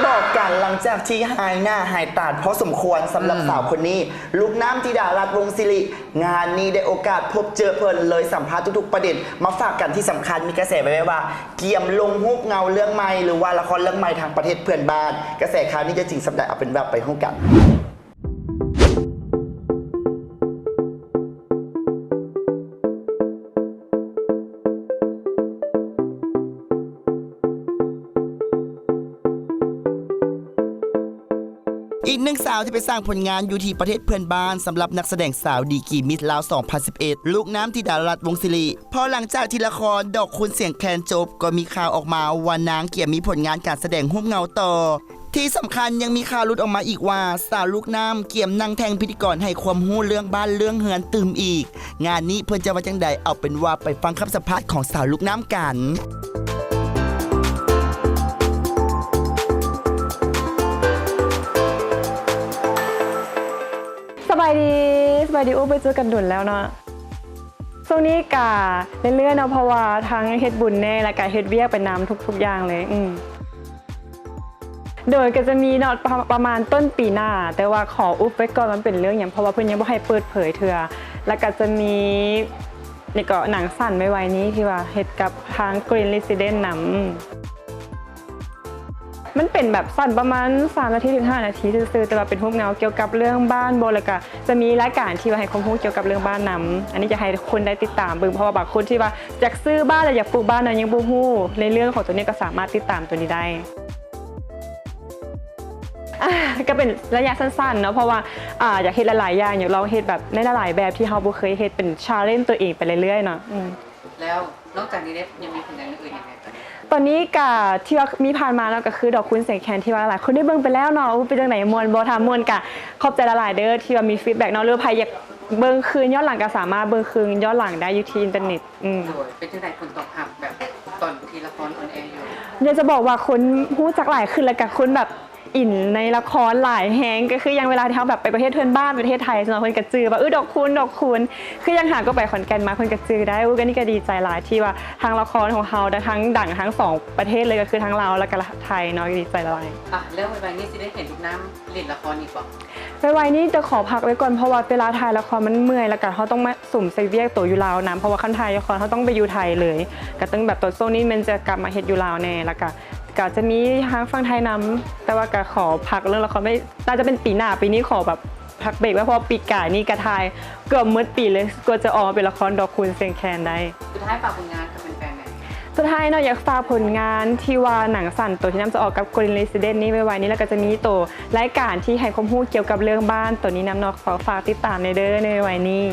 ບອກກັນ ຫຼັງຈາກທີ່ຫາຍໜ້າຫາຍຕາພໍສົມຄວນສຳລັບ ອືມ ສາວຄົນນີ້ ລູກນ້ຳ ທິດາລັດ ວົງສິລິ. ງານນີ້ໄດ້ໂອກາດພົບເຈີເພິ່ນ ເລີຍສຳພາດທຸກໆປະເດັນ ມາຝາກກັນ. ທີ່ສຳຄັນມີກະແສແວ່ວໆວ່າກຽມລົງຮູບເງົາເລື່ອງໃໝ່ ຫຼືວ່າລະຄອນເລື່ອງໃໝ່ທາງປະເທດເພື່ອນບ້ານ. ກະແສຂ່າວນີ້ຈະຈິງສ່ຳໃດ ເອົາເປັນວ່າໄປຮູ້ກັນ. ອີກໜຶ່ງສາວທີ່ໄປສ້າງຜົນງານຢູ່ທີ່ປະເທດເພື່ອນບ້ານ ສຳລັບນັກສະແດງສາວດີກຣີມິສລາວສອງພັນສິບເອັດ ລູກນ້ຳ ທິດາລັດ ວົງສິລິ. ເພາະຫຼັງຈາກທີ່ລະຄອນດອກຄູນສຽງແຄນຈົບ ກໍມີຂ່າວອອກມາວ່ານາງກຽມມີຜົນງານການສະແດງຮູບເງົາຕໍ່. ທີ່ສຳຄັນຍັງມີຂ່າວຫຼຸດອອກມາອີກວ່າ ສາວລູກນ້ຳກຽມນັ່ງແທ່ນພິທີກອນໃຫ້ຄວາມຮູ້ເລື່ອງບ້ານເລື່ອງເຮືອນຕື່ມອີກ. ງານນີ້ເພິ່ນຈະວ່າຈັ່ງໃດ ເອົາເປັນວ່າໄປຟັງຄຳສຳພາດຂອງສາວລູກນ້ຳກັນ. ສະບາຍດີ ສະບາຍດີ ໂອ້ ບໍ່ເຈີກັນດົນແລ້ວເນາະ. ຊ່ວງນີ້ກະເລື້ອຍໆເນາະ ເພາະວ່າທັງເຮັດບຸນແດ່ ແລ້ວກະເຮັດວຽກໄປນຳທຸກໆຢ່າງເລີຍ. ອືມ ໂດຍ ກໍຈະມີເນາະ ປະ ປະມານຕົ້ນປີໜ້າ ແຕ່ວ່າຂໍອຸບໄວ້ກ່ອນວ່າມັນເປັນເລື່ອງຫຍັງ ເພາະວ່າເພິ່ນຍັງບໍ່ໃຫ້ເປີດເຜີຍເທື່ອ. ແລ້ວກໍຈະມີ ນີ້ກໍໜັງສັ້ນໄວໆນີ້ ທີ່ວ່າເຮັດກັບທາງ Green Resident ນຳ. ມັນເປັນແບບສັ້ນປະມານສາມນາທີເຖິງຫ້ານາທີຊື່ໆ ແຕ່ວ່າເປັນຮູບເງົາກ່ຽວກັບເລື່ອງບ້ານບໍ ແລ້ວກະຈະມີລາຍການທີ່ວ່າໃຫ້ຄວາມຮູ້ກ່ຽວກັບເລື່ອງບ້ານນຳ. ອັນນີ້ຢາກໃຫ້ຄົນໄດ້ຕິດຕາມເບິ່ງ ເພາະວ່າບາງຄົນທີ່ວ່າຢາກຊື້ບ້ານ ແລະ ຢາກປູກບ້ານນະ ຍັງບໍ່ຮູ້ໃນເລື່ອງຂອງໂຕນີ້ ກໍສາມາດຕິດຕາມໂຕນີ້ໄດ້. ອ່າ ກໍເປັນໄລຍະສັ້ນໆເນາະ ເພາະວ່າ ອ່າ ຢາກເຮັດຫຼາຍໆຢ່າງ ຢາກລອງເຮັດແບບໃນຫຼາຍໆແບບທີ່ເຮົາບໍ່ເຄີຍເຮັດ ເປັນ challenge ຕົວເອງໄປເລື້ອຍໆເນາະ. ອືມ ແລ້ວນອກຈາກນີ້ເດ ຍັງມີຜົນງານອື່ນໆຫຍັງແດ່? ຕອນນີ້ກະທີ່ວ່າມີຜ່ານມາເນາະ ກະຄືດອກຄູນສຽງແຄນ ທີ່ວ່າຫຼາຍໆຄົນໄດ້ເບິ່ງໄປແລ້ວເນາະ. ໂອ້ ເປັນຈັ່ງໃດ ມ່ວນບໍ່? ຖ້າມ່ວນກະຂອບໃຈຫຼາຍໆເດີ ທີ່ວ່າມີ feedback ເນາະ ຫຼືໃຜຢາກເບິ່ງຄືນຍ້ອນຫຼັງ ກະສາມາດເບິ່ງຄືນຍ້ອນຫຼັງໄດ້ຢູ່ທີ່ອິນເຕີເນັດ. ອືມ ໂດຍ ເປັນຈັ່ງໃດຜົນຕອບຮັບແບບຕອນທີ່ລະຄອນອອນແອຢູ່? ຢາກຈະບອກວ່າຄົນຮູ້ຈັກຫຼາຍຂຶ້ນ ແລ້ວກະຄົນແບບ ອິນໃນລະຄອນຫຼາຍແຮງ ກໍຄືຢ່າງເວລາທີ່ເຮົາແບບໄປປະເທດເພື່ອນບ້ານ ປະເທດໄທຊັ້ນເນາະ ເພິ່ນກໍຈື່ວ່າ ເອີ ດອກຄູນ ດອກຄູນ. ຄືຢ່າງຫາກໍໄປຂອນແກ່ນມາ ເພິ່ນກໍຈື່ໄດ້. ໂອ້ ກໍນີ້ກໍດີໃຈຫຼາຍທີ່ວ່າທາງລະຄອນຂອງເຮົາໄດ້ທັງດັງທັງສອງປະເທດເລີຍ ກໍຄືທັງລາວ ແລ້ວກໍໄທເນາະ ກໍດີໃຈຫຼາຍ. ອ່ະ ແລ້ວໄວໆນີ້ຊິໄດ້ເຫັນລູກນ້ຳຫຼິ້ນລະຄອນອີກບໍ່? ໄວໆນີ້ຈະຂໍພັກໄວ້ກ່ອນ ເພາະວ່າເວລາຖ່າຍລະຄອນມັນເມື່ອຍ ແລ້ວກໍເຮົາຕ້ອງມາສຸມໃສ່ວຽກໂຕຢູ່ລາວນຳ ເພາະວ່າຄັນຖ່າຍລະຄອນເຮົາຕ້ອງໄປຢູ່ໄທເລີຍ ກໍຕ້ອງແບບ ຕອນຊ່ວງນີ້ແມ່ນຈະກັບມາເຮັດຢູ່ລາວແດ່ ແລ້ວກໍ ກະຈະມີທາງຝັ່ງໄທນຳ ແຕ່ວ່າກະຂໍພັກເລື່ອງລະຄອນໄວ້ ໜ້າຈະເປັນປີໜ້າ. ປີນີ້ຂໍແບບພັກເບຣກໄວ້ ເພາະວ່າປີກາຍນີ້ກະຖ່າຍເກືອບໝົດປີເລີຍ ກວ່າຈະອອກມາເປັນລະຄອນດອກຄູນສຽງແຄນໄດ້. ສຸດທ້າຍຝາກຜົນງານກັບແຟນໆແດ່. ສຸດທ້າຍເນາະ ຢາກຝາກຜົນງານທີ່ວ່າໜັງສັ້ນໂຕທີ່ນຳຈະອອກກັບ Green Resident ນີ້ໄວໆນີ້ ແລ້ວກະຈະມີໂຕລາຍການທີ່ໃຫ້ຄວາມຮູ້ກ່ຽວກັບເລື່ອງບ້ານໂຕນີ້ນຳເນາະ ຂໍຝາກຕິດຕາມແດ່ເດີໃນໄວໆນີ້.